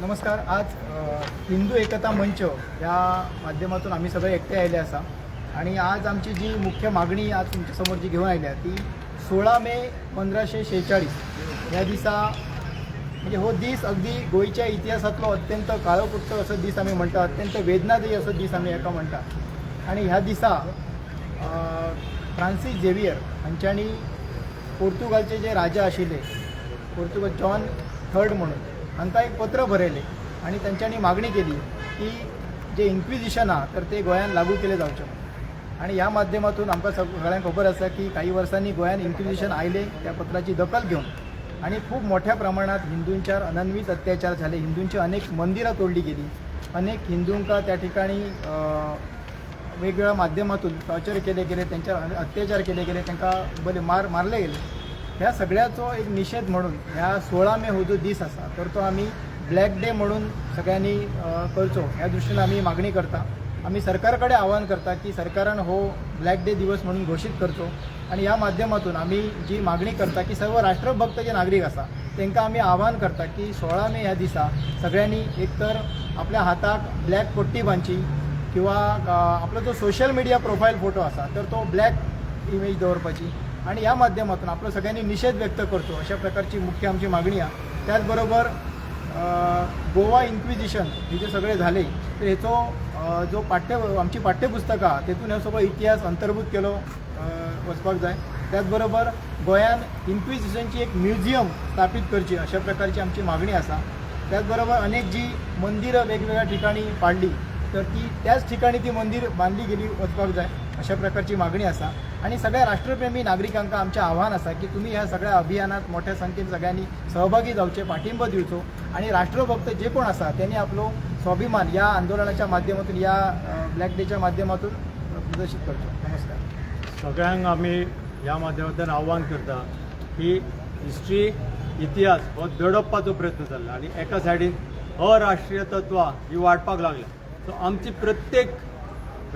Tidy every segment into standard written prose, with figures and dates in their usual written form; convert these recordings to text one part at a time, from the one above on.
नमस्कार. आज हिंदू एकता मंच ह्या माध्यमातून आमी सगळे एकठांय आयले आसा आणि आज आमची जी मुख्य मागणी आज तुमच्या समोर जी घेऊन आयल्या ती 16 मे 1546 ह्या दिसा, म्हणजे हो दीस अगदी गोंयच्या इतिहासातलो अत्यंत काळोकुट्ट असो दीस आमी म्हणटा, अत्यंत वेदनादायी असो दीस आमी हाका म्हणटा. आणि ह्या दिसा फ्रांसीस झेवियर हांच्यांनी पोर्तुगालचे जे राजा आशिल्ले, पोर्तुगाल जॉन थर्ड म्हणून, हांकां एक पत्र बरयलें आनी तेंच्यांनी मागणी केली की जे इन्क्विजिशन आहा तर ते गोंयान लागू केलें जावचें म्हणून. आणि ह्या माध्यमातून आमकां सगळ्यांक खबर आसा की काही वर्सांनी गोंयान इन्क्विजिशन आयलें त्या पत्राची दखल घेवन आणि खूब मोठ्या प्रमाणात हिंदूंच्यार अनन्वित अत्याचार झाले, हिंदूंची अनेक मंदिरां तोडली गेली, अनेक हिंदूंका त्या ठिकाणी वेगवेगळ्या माध्यमातून टॉर्चर केले गेले, त्यांच्यावर अत्याचार केले गेले, तांकां बरे मार मारले गेले. ह्या सगळ्याचो एक निशेध म्हणून ह्या 16 मे हो जो दीस आसा तर तो आमी ब्लॅक डे म्हणून सगळ्यांनी करचो ह्या दृश्टीन आमी मागणी करता. आमी सरकार कडेन आवाहन करता की सरकारान हो ब्लॅक डे दिवस म्हणून घोशीत करचो. आणि ह्या माध्यमातून आमी जी मागणी करता की सर्व राष्ट्रभक्त जे नागरीक आसा तांकां आमी आवाहन करता की 16 मे ह्या दिसा सगळ्यांनी एक तर आपल्या हाताक ब्लॅक पट्टी बांदची किंवा आपलो जो सोशल मिडिया प्रोफायल फोटो आसा तर तो ब्लॅक इमेज दवरपाची आणि ह्या माध्यमातून आपलो सगळ्यांनी निशेध व्यक्त करचो अशा प्रकारची मुख्य आमची मागणी आहा. त्याचबरोबर गोवा इन्क्विजिशन हे जे सगळे झाले तर हेचो जो पाठ्य आमची पाठ्यपुस्तकां आहा तेतून हो सगळो इतिहास अंतर्भूत केलो वचपाक जाय. त्याचबरोबर गोंयान इन्क्विजिशनची एक म्युझियम स्थापीत करची अशा प्रकारची आमची मागणी आसा. त्याचबरोबर अनेक जी मंदिरं वेगवेगळ्या ठिकाणी पाडली तर ती त्याच ठिकाणी ती मंदिर बांदली गेली वचपाक जाय अशा प्रकारची मागणी आसा. आणि सगळ्या राष्ट्रप्रेमी नागरिकांका आमचें आव्हान आसा की तुमी ह्या सगळ्या अभियानात मोठ्या संख्येन सगळ्यांनी सहभागी जावचे, पाठिंबो दिवचो आणि राष्ट्रभक्त जे कोण आसा त्यांनी आपलो स्वाभिमान या आंदोलनाच्या माध्यमातून, या ब्लॅक डेच्या माध्यमातून प्रदर्शित करचो. नमस्कार. सगळ्यांक आमी ह्या माध्यमांतल्यान आव्हान करता की हिस्ट्री, इतिहास हो दडपपाचो प्रयत्न चल्ला आनी एका सायडीन अराष्ट्रीय तत्वां ही वाडपाक लागल्या. सो आमची प्रत्येक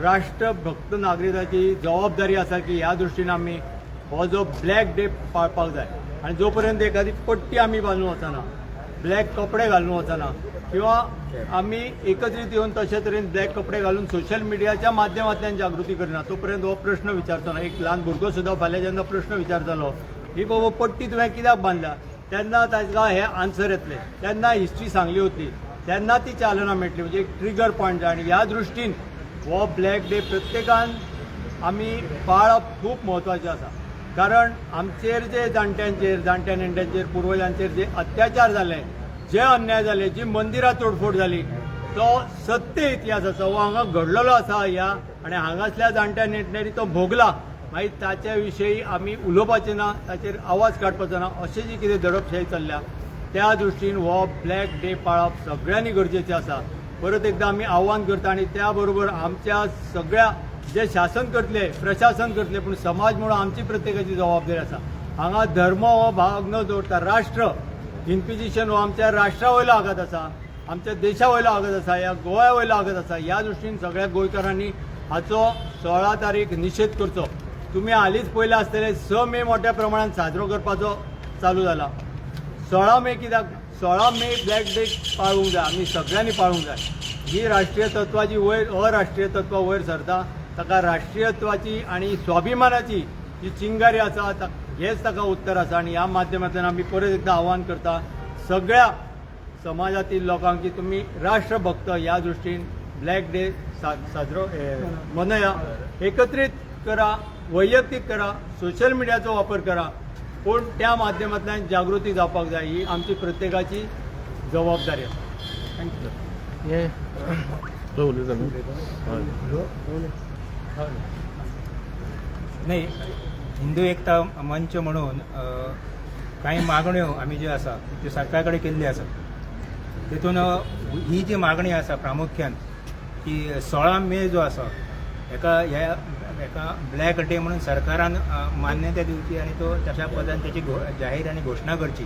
राष्ट्रभक्त नागरिकाची जबाबदारी आसा की ह्या दृश्टीन आमी हो जो ब्लॅक डे पाळपाक जाय. आनी जो पर्यंत एखादी पट्टी आमी बांदून वचना, ब्लॅक कपडे घालून वचना किंवा आमी एकत्रीत येवन तशे तरेन ब्लॅक कपडे घालून सोशल मिडियाच्या माध्यमांतल्यान जागृती करना, तो पर्यंत हो प्रश्न विचारचो ना. एक ल्हान भुरगो सुद्दां फाल्यां जेन्ना प्रश्न विचारतलो ही बाबा पट्टी तुवें कित्याक बांदल्या, तेन्ना ताका हे आन्सर येतले, तेन्ना हिस्ट्री सांगली वतली, तेन्ना ती चालना मेळटली. म्हणजे एक ट्रिगर पॉयंट जाय. आनी ह्या दृश्टीन हो ब्लॅक डे प्रत्येकान आमी पाळप खूब म्हत्वाचें आसा, कारण आमचेर जे जाणट्यांचेर, जाणट्या नेणट्यांचेर, पुर्वजांचेर जे अत्याचार जाले, जे अन्याय जाले, जी मंदिरां तोडफोड जाली, तो सत्य इतिहास आसा. हो हांगा घडलेलो आसा ह्या आनी हांगासल्या जाणट्या नेणट्यांनी तो भोगला. मागीर ताच्या विशयी आमी उलोवपाचें ना, ताचेर आवाज काडपाचो ना, अशें जी कितें दडपशाही चल्ल्या, त्या दृश्टीन हो ब्लॅक डे पाळप सगळ्यांनी गरजेचें आसा. परत एकदा आमी आव्हान करता. आनी त्या बरोबर आमच्या सगळ्या जे शासन करतले, प्रशासन करतले, पूण समाज म्हणून आमची प्रत्येकाची जबाबदारी आसा. हांगा धर्म हो भाग न दवरता राष्ट्र, इन्क्विजिशन हो आमच्या राष्ट्रा वयलो आघात आसा, आमच्या देशा वयलो आघात आसा, ह्या गोंया वयलो आघात आसा. ह्या दृश्टीन सगळ्या गोंयकारांनी हाचो 16 तारीख निशेध करचो. तुमी हालींच पळयलें आसतलें, 6 मे मोठ्या प्रमाणात साजरो करपाचो चालू जाला. 16 मे कित्याक? 16 मे ब्लॅक डे पाळूंक जाय, आमी सगळ्यांनी पाळूंक जाय. ही राष्ट्रीय तत्वाची वयर अराष्ट्रीय तत्वां वयर सरता, ताका राष्ट्रीयत्वाची आनी स्वाभिमानाची जी चिंगारी आसा, हेच ताका उत्तर आसा. आनी ह्या माध्यमांतल्यान आमी परत एकदां आव्हान करता सगळ्या समाजातील लोकांक की तुमी राष्ट्रभक्त ह्या दृश्टीन ब्लॅक डे साजरो मनया, एकत्रीत करा, वैयक्तीक करा, सोशल मिडियाचो वापर करा, पूण त्या माध्यमांतल्यान जागृती जावपाक जाय. ही आमची प्रत्येकाची जबाबदारी आसा. Thank you. हे उलयता न्हू? हय. नाही, हिंदू एकता मंच म्हणून कांय मागण्यो आमी ज्यो आसा त्यो सरकार कडेन केल्ल्यो आसा. तितून ही जी मागणी आसा प्रामुख्यान की 16 मे जो आसा हेका ह्या हेका ब्लॅक डे म्हणून सरकारान मान्यता दिवची आनी तो तशा पद्दतीन तेची जाहीर आनी घोशणा करची,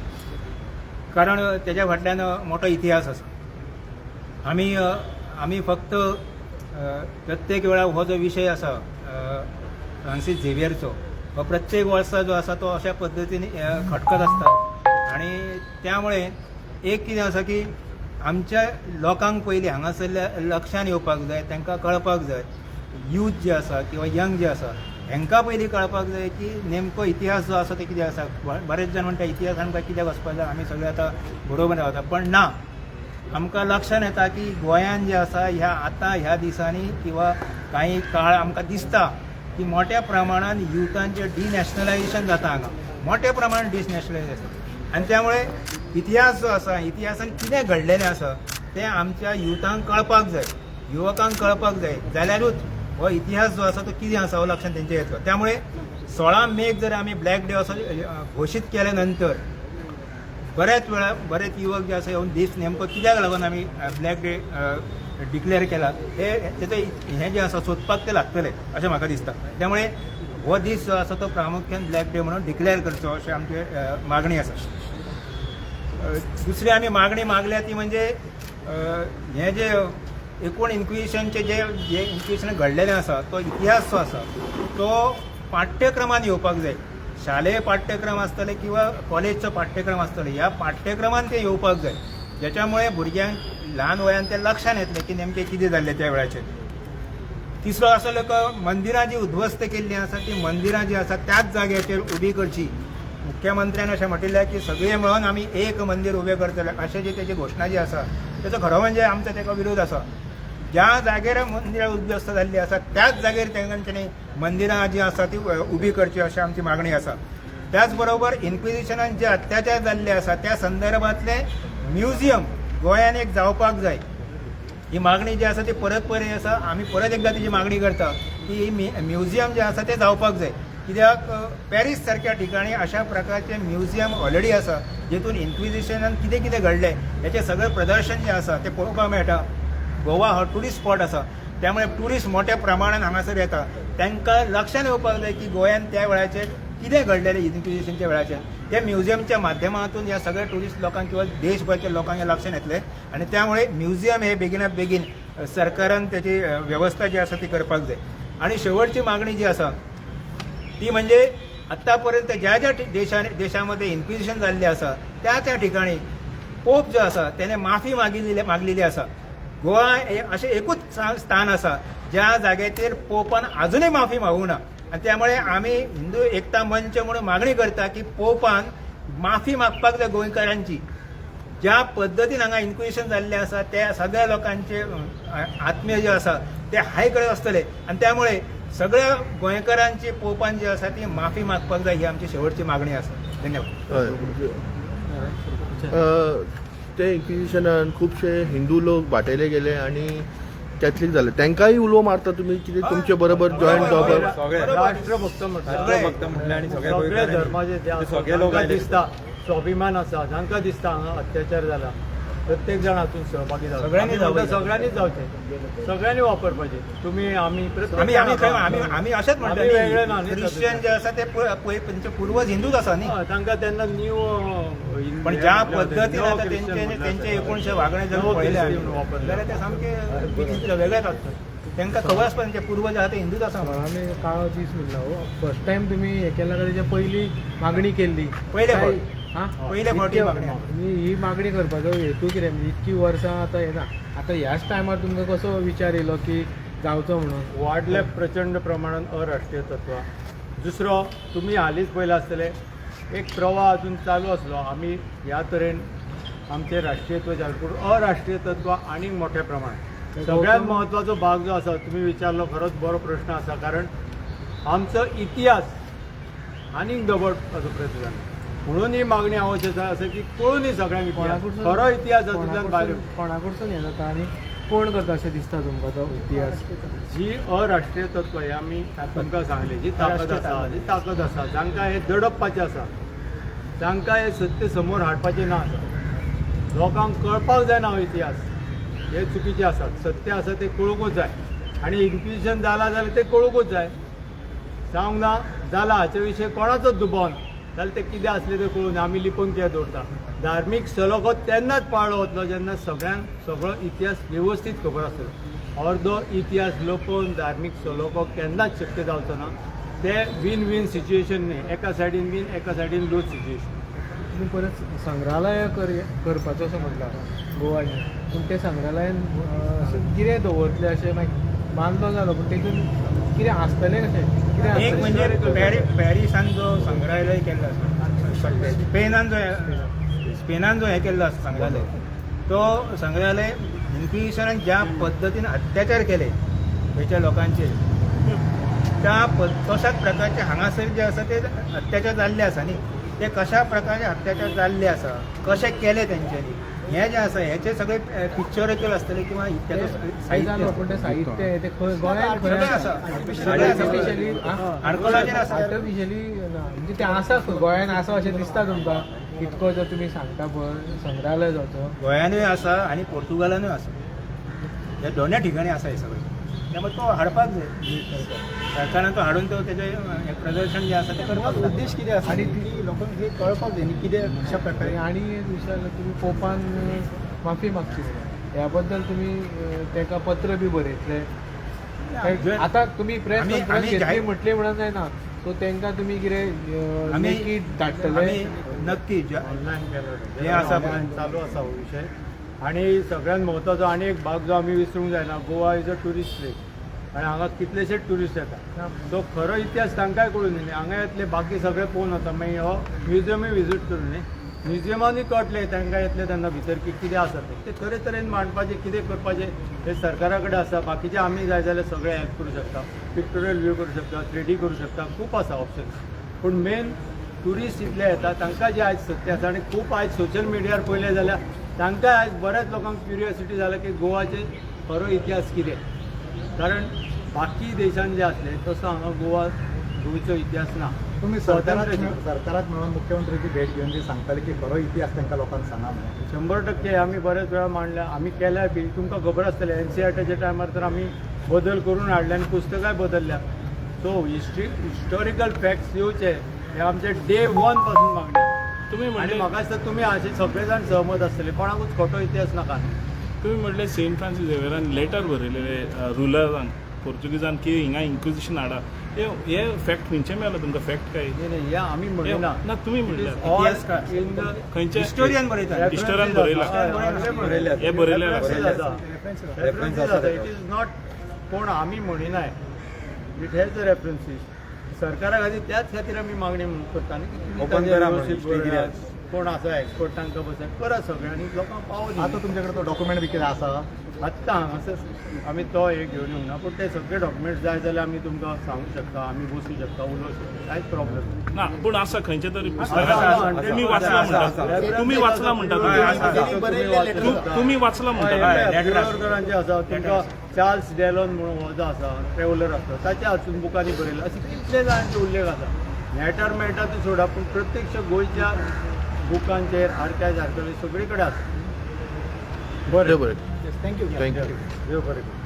कारण तेज्या फाटल्यान मोठो इतिहास आसा. आमी फक्त प्रत्येक वेळा हो जो विशय आसा फ्रांसीस झेवियरचो, हो प्रत्येक वर्सा जो आसा तो अशा पद्दतीन खटकत आसता. आनी त्यामुळे एक कितें आसा की आमच्या लोकांक पयलीं हांगासरल्या लक्षान येवपाक जाय, तांकां कळपाक जाय. यूथ जे आसा किंवा यंग जे आसा हेंकां पयलीं कळपाक जाय की नेमको इतिहास जो आसा ते कितें आसा. बरेच जाण म्हणटा इतिहास आमकां कित्याक वचपाक जाय, आमी सगळे आतां बरोबर रावता. पण ना, आमकां लक्षान येता की गोंयान जे आसा ह्या आतां ह्या दिसांनी किंवा कांय काळ आमकां दिसता की मोठ्या प्रमाणान युथांचें डिनॅशनलायजेशन जाता हांगा, मोठ्या प्रमाणान डिनॅशनलायजेशन जाता. आनी त्यामुळे इतिहास जो आसा, इतिहासान कितें घडलेलें आसा तें आमच्या युथांक कळपाक जाय, युवकांक कळपाक जाय, जाल्यारूच हो इतिहास जो आसा तो कितें आसा हो लक्षांत तेंच्या येतलो. त्यामुळे 16 मेक जर आमी ब्लॅक डे असो घोशीत केल्या नंतर बऱ्याच वेळा बरेच युवक जे आसा येवन दीस नेमको कित्याक लागून आमी ब्लॅक डे डिक्लेअर केला हे तेचो हें जें आसा सोदपाक ते लागतले अशें म्हाका दिसता. त्यामुळे हो दीस जो आसा तो प्रामुख्यान ब्लॅक डे म्हणून डिक्लेअर करचो अशें आमची मागणी आसा. दुसरी आमी मागणी मागल्या ती म्हणजे हें जे एकूण इन्क्विजिशनचे जे जे इन्क्विजिशन घडलेलें आसा तो इतिहास जो आसा तो पाठ्यक्रमान येवपाक जाय. शालेय पाठ्यक्रम आसतले किंवा कॉलेजचो पाठ्यक्रम आसतले, ह्या पाठ्यक्रमान ते येवपाक जाय, ज्याच्यामुळे भुरग्यांक ल्हान वयान ते लक्षान येतलें की नेमकें कितें जाल्लें त्या वेळाचेर. तिसरो असो लोक मंदिरां जी उद्ध्वस्त केल्लीं आसा ती मंदिरां जी आसा त्याच जाग्याचेर उबी करची. मुख्यमंत्र्यान अशें म्हटिल्लें की सगळे मेळून आमी एक मंदीर उबें करतले अशें जी तेजी घोशणा जी आसा तेचो खरो म्हणजे आमचो तेका विरोध आसा. ज्या जाग्यार मंदिरां उद्ध्वस्त जाल्लीं आसा त्याच जाग्यार तांच्यांनी मंदिरां जी आसा ती उबी करची अशी आमची मागणी आसा. त्याच बरोबर इन्क्विजिशनान जे अत्याचार जाल्ले आसा त्या संदर्भातलें म्युझियम गोंयान एक जावपाक जाय. ही मागणी जी आसा ती परत परत आसा. आमी परत एकदां तेजी मागणी करता की ही म्युझियम जें आसा तें जावपाक जाय. कित्याक पॅरीस सारक्या ठिकाणी अशा प्रकारचे म्युझियम ऑलरेडी आसा जेतून इन्क्विजिशनान कितें कितें घडलें हेचें सगळें प्रदर्शन जें आसा तें पळोवपाक मेळटा. गोवा हो ट्युरिस्ट स्पॉट आसा, त्यामुळे ट्युरिस्ट मोठ्या प्रमाणान हांगासर येता. तांकां लक्षान येवपाक जाय की गोंयान त्या वेळाचेर कितें घडलेलें इन्क्विजिशनच्या वेळाचेर. त्या म्युझियमच्या माध्यमातून ह्या सगळ्या ट्युरिस्ट लोकांक किंवा देशभरच्या लोकांक हें लक्षान येतलें आनी त्यामुळे म्युझियम हे बेगिनात बेगीन सरकारान त्याची व्यवस्था जी आसा ती करपाक जाय. आनी शेवटची मागणी जी आसा ती म्हणजे आत्तापर्यंत ज्या ज्या देशामध्ये इन्क्विजिशन जाल्लें आसा त्या त्या ठिकाणी पोप जो आसा त्याने माफी मागलेली आसा. गोवा हे अशें एकूच स्थान आसा ज्या जाग्याचेर पोपान आजुनूय माफी मागूंक ना. आनी त्यामुळे आमी हिंदू एकता मंच म्हणून मागणी करता की पोपान माफी मागपाक जाय गोंयकारांची. ज्या पद्दतीन हांगा इन्क्विजिशन जाल्लें आसा त्या सगळ्या लोकांचे आत्मीय जे आसा ते हाय करत आसतले आनी त्यामुळे सगळ्या गोंयकारांची पोपान जी आसा ती माफी मागपाक जाय ही आमची शेवटची मागणी आसा. धन्यवाद. ते इन्क्विजिशनान खुबशे हिंदू लोक बाटयले गेले आनी कॅथलीक जाले, तांकांय उलो मारता तुमी कितें तुमचे बरोबर जॉयन जावपाक? राष्ट्रभक्त म्हटल्यार राष्ट्रभक्त म्हटल्यार आनी सगळे धर्माचे जे आसा सगळे लोक तांकां आयले. दिसता स्वाभिमान आसा, जांकां दिसता हांगा अत्याचार जाला, प्रत्येक जाण हातूंत सहभागी जावचो. सगळ्यांनी आमी म्हणटा जावचें. सगळ्यांनी जावचें, सगळ्यांनी वापरपाचें. तुमी आमी प्रत्येक आमी जाण आमी खंय आसा. आमी आमी अशेंच म्हणटा आमी वेगळे ना न्ही, न्ही क्रिश्चन जे आसा ते तेंचे पूर्वज हिंदूच आसा न्ही. हय, तांकां तेन्ना न्यू पण ज्या पद्दतीन आतां तेंचे एकोणशे वागणे जर पळयलें आमी जाल्यार ते सामके विचित्र वेगळेच आसता. तांकां खबर आसता तेंचे पूर्वज आसा ते हिंदूच आसा म्हणून. आमी काळो दीस म्हणला हो फर्स्ट टायम तुमी हें केला काय तेच्या पयलीं मागणी केल्ली? पयले फावट. हा? पयले फावटी मागणी. आनी ही मागणी करपाचो हेतू कितें? म्हणजे इतकी वर्सां आतां येना, आतां ह्याच टायमार तुमकां कसो विचार येयलो की जावचो म्हणून? वाडले प्रचंड प्रमाणान अराष्ट्रीय तत्वां. दुसरो तुमी हालींच पळयलां आसतलें एक प्रवाह अजून चालू आसलो. आमी ह्या तरेन आमचें राष्ट्रीयत्व जालें, पूण अराष्ट्रीय तत्व आनीक मोठ्या प्रमाणात. सगळ्यांत म्हत्वाचो भाग जो आसा तुमी विचारलो, खरोच बरो प्रश्न आसा, कारण आमचो इतिहास आनीक दबडपाचो प्रयत्न जाला. म्हणून ही मागणी आवश्यक आसा की कळून सगळ्यांक इतिहास, खरो इतिहास हातूंतल्यान भायर. कोणाकडसून हें जाता आनी कोण करता अशें दिसता तुमकां तो इतिहास? जी अराष्ट्रीय तत्व हे आमी तुमकां सांगलें, जी ताकद आसा, जी ताकद आसा जांकां हें दडपपाचें आसा, जांकां हें सत्य समोर हाडपाचें ना आसा, लोकांक कळपाक जायना हो इतिहास, हे चुकीचे आसात. सत्य आसा तें कळूंकूच जाय आनी इन्क्विजिशन जालां जाल्यार तें कळूंकूच जाय. जावंक ना जालां हाचे विशयी कोणाचोच दुबाव ना, जाल्यार तें कितें आसलें तें कळूं ना. आमी लिपोवन कित्याक दवरता? धार्मीक सलोखो तेन्नाच पाळ्ळो वतलो जेन्ना सगळ्यांक सगळो इतिहास वेवस्थीत खबर आसतलो. अर्दो इतिहास लपोवन धार्मीक सलोखो केन्नाच शक्य जावचो ना. ते वीन वीन सिच्युएशन न्ही, एका सायडीन वीन एका सायडीन लूज सिच्युएशन. तुमी परत संग्रहालय करपाचो असो म्हटला गोवा, पूण ते संग्रहालयान अशें कितें दवरतले अशें मागीर बांदलो जालो, पूण तेतून कितें आसतलें कशें कितें? एक म्हणजे पॅरिसान जो संग्रहालय केल्लो आसा, स्पेनान जो हें केल्लो आसा संग्रहालय, तो संग्रहालय इन्क्विजिशनान ज्या पद्दतीन अत्याचार केले थंयच्या लोकांचेर, त्या तशाच प्रकारचे हांगासर जे आसा ते अत्याचार जाल्ले आसा न्ही, ते कशा प्रकारचे अत्याचार जाल्ले आसा, कशे केले तेंच्यांनी, हें जें आसा हेचे सगळे पिक्चोरिकल आसतले किंवा तेजो साहित्य. पूण तें साहित्य तें खंय गोंयांत खंय सगळें आसा, सगळें आसा, आर्कोलॉजीन आसा. आर्टिफिशियली ना, म्हणजे तें आसा खंय गोंयांत आसा अशें दिसता तुमकां? इतको जर तुमी सांगता पळय संग्रहालय जावचो, गोंयानूय आसा आनी पोर्तुगालानूय आसा, ह्या दोनूय ठिकाणी आसा हें सगळें. त्यामुळे तो हाडपाक जाय सरकारान, तो हाडून तो तेजें प्रदर्शन जें आसा तें करपाक जाय. उद्देश कितें आसा आनी ती लोकांक हे कळपाक जाय न्ही कितें कशा प्रकारे. आनी एक विचारलें, तुमी पोपान माफी मागची ह्या बद्दल तुमी ताका पत्र बी बरयतले? आतां तुमी प्रेस कॉन्फरन्स घेतली म्हटली म्हणून जायना, सो तांकां तुमी कितें लेखी धाडटले? नक्की ऑनलायन हें आसा चालू आसा हो विशय. आनी सगळ्यांत म्हत्वाचो आनी एक भाग जो आमी विसरूंक जायना, Goa is a tourist place आनी हांगा कितलेशेच ट्युरिस्ट येता. सो खरो इतिहास तांकांय कळून न्ही, हांगा येतले बाकी सगळे पळोवन वता, मागीर हो म्युजियमूय विजीट करून न्ही, म्युजियमानूय कळटलें तांकां येतलें तेन्ना भितर की कितें आसा तें, तें तरे तरेन मांडपाचें कितें करपाचें हें सरकारा कडेन आसा. बाकीचें आमी जाय जाल्यार सगळें हेल्प करूं शकता, पिक्टोरियल व्यू करूं शकता, 3D करूं शकता, खूब आसा ऑप्शन. पूण मेन ट्युरिस्ट इतले येता तांकां जें आयज सत्य आसा, आनी खूब आयज सोशल मिडियार पळयलें जाल्यार तांकां आयज बऱ्याच लोकांक क्युरियोसिटी जाला की गोवाचे खरो इतिहास कितें, कारण बाकी देशान जे आसले तसो हांगा गोंयचो इतिहास ना. तुमी सरकाराक मेळून मुख्यमंत्र्याची भेट घेवन जे सांगताले की खरो इतिहास तांकां लोकांक सांगा म्हणून, 100% आमी बऱ्याच वेळा मांडल्या, आमी केल्या बी. तुमकां खबर आसतलें NCERTच्या टायमार तर आमी बदल करून हाडले आनी पुस्तकांय बदलल्या. सो हिस्टॉरिकल फॅक्ट्स येवचे हे आमचे डे वन पासून मागणी. तुमी आनी म्हाका दिसता तुमी अशे सगळे जाण सहमत आसतले, कोणाकूच खोटो इतिहास नाका. तुमी म्हटलें सेंट फ्रांसीस झेवियरान लेटर बरयलेले रुलरांक पोर्तुगीजान की हिंगा इन्क्विजिशन हाडा, हे फॅक्ट खंयचे मेळ्ळा तुमकां? फॅक्ट काय हे आमी म्हणिना ना, तुमी म्हणल्यार खंयचे हिस्टोरियन बरयता, हिस्टोरियन बरयला, हे बरयलें आसा. It is not कोण आमी म्हणिना, it has a references. सरकारा खातीर त्याच खातीर आमी मागणी करता न्ही, कोण आसा एक्सपर्ट तांकां बसय करा सगळें आनी लोकांक पावोवंक. आतां तुमचे कडेन तो डॉक्युमेंट बी कितें आसा? आत्तां हांगासर आमी तो एक घेवन येवंक ना, पूण ते सगळे डॉक्युमेंट्स जाय जाल्यार आमी तुमकां सांगूंक शकता, आमी बसूंक शकता, उलोवंक शकता, कांयच प्रॉब्लम ना. पूण आसा खंयचे तरी पुस्तकां तुमी वाचला म्हणटा, तुमी वाचला म्हणटा, तुमी वाचला म्हणटा आसा तुमकां चार्ल्स डेलॉन म्हणून हो जो आसा ट्रेवलर आसा ताच्या हातून बुकांनी बरयला, अशे कितले जाणांचे उल्लेख आसा. नेटार मेळटा ते सोडा, पूण प्रत्यक्ष गोंयच्या बुकांचेर आर्कायज आर्कोलॉजी सगळे कडेन आसा. बरें बरें, thank you thank you. देव बरें करूं.